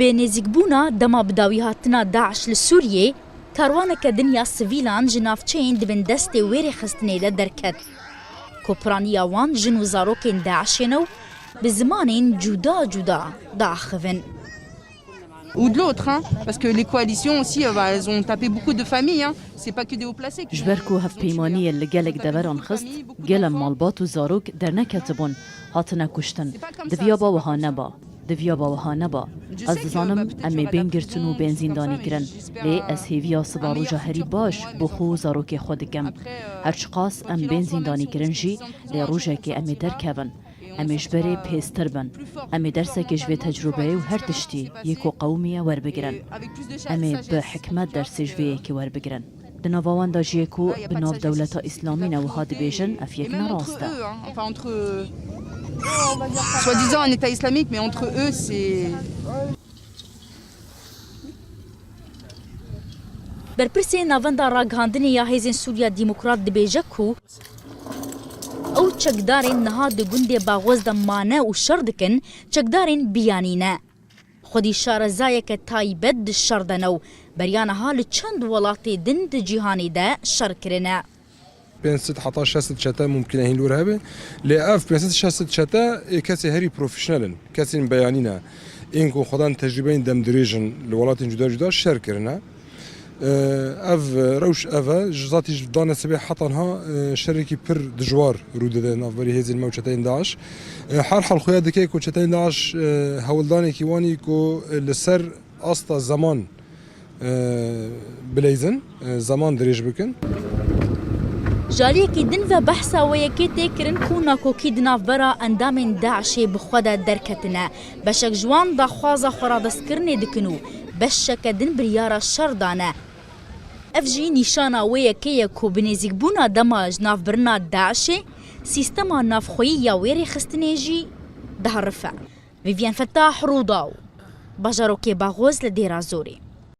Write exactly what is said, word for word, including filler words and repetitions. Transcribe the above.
Bi nêzîkbûna dema bi dawî hatina DAIŞ li Sûriyê, karwaneke din ya sivîlan ji navçeyên di bin destê wê rêxistinê de derket. Ku piraniya wan jin û zarokên DAIŞê ne û bi zimanên cuda cuda diaxivin. Ou de l'autre, hein, parce que les coalitions aussi, euh, bah, elles ont tapé beaucoup de familles, hein. C'est pas que des hauts placés qui Ji ber ku hevpeymaniyê li gelek deveran xist, gelek malbat û zarok derneketibûn, hatine kuştin. Diviyaba wiha neba. Diviyaba wiha neba. Ez dizanim em ê bên girtin û bên zîndanî kirin. Lê ez hêviya siba roja herî baş bo xwe û zarokê xwe dikim. Her çiqas em bên zîndanî kirin jî, lê rojekê em ê derkevin. Em ê ji berê pêztir bin. Em ê dersekê ji vê tecrûbeyê û her tiştî yê ku qewimiye werbigirin. Em ê bi hikmet dersê ji vê yekê werbigirin. Di nava wan de jî yê ku bi nav dewleta îslamî ne wiha dibêjin, ev yek ne rast e. Soi-disant un État islamique, mais entre eux, c'est. Berpirsê Navenda Ragihandinê ya Hêzên Sûriya Demokrat dibêje ku ew çekdarên niha di gundê Baxoz de mane û şer dikin, çekdarên biyanî ne. Xwedî şarezayeke taybet di şer de ne û beriya niha li çend welatê din di cîhanê de şer kirine. Pênc sed heta şeş sed çete mumkin e hîn li wir hebe. Lê ev pênc sed şeş sed çete ê kesê herî profesyonel in. Kesên beyanî ne. Ên ku xwedan tecrûbeyên demdirêj in li welatên cuda cuda şer kirine. Ev rewş ev e. Ji zatî ji dane sibê heta niha şerekî pir dijwar rû dide navberî hêzên me û çeteyên DAIŞ. Her hal xuya dike ku çeteyên DAIŞ hewldanekî wan î ku li ser asta zeman bileyzin, zeman dirêj bikin. Ji aliyekî din ve behsa wê yekê tê kirin ku nakokî di navbera endamên DAIŞê bi xwe de derketine. Beşek ji wan daxwaza xweradestkirinê dikin û beşeke din biryara şer dane. Ev jî nîşana wê yekê ye ku bi nêzîkbûna dema ji navbirina DAIŞê, sîstema navxweyî ya wê rêxistinê jî diherife. Vivian Fettah, Rûdaw, bajarokê Baxoz li Dêra Zorê.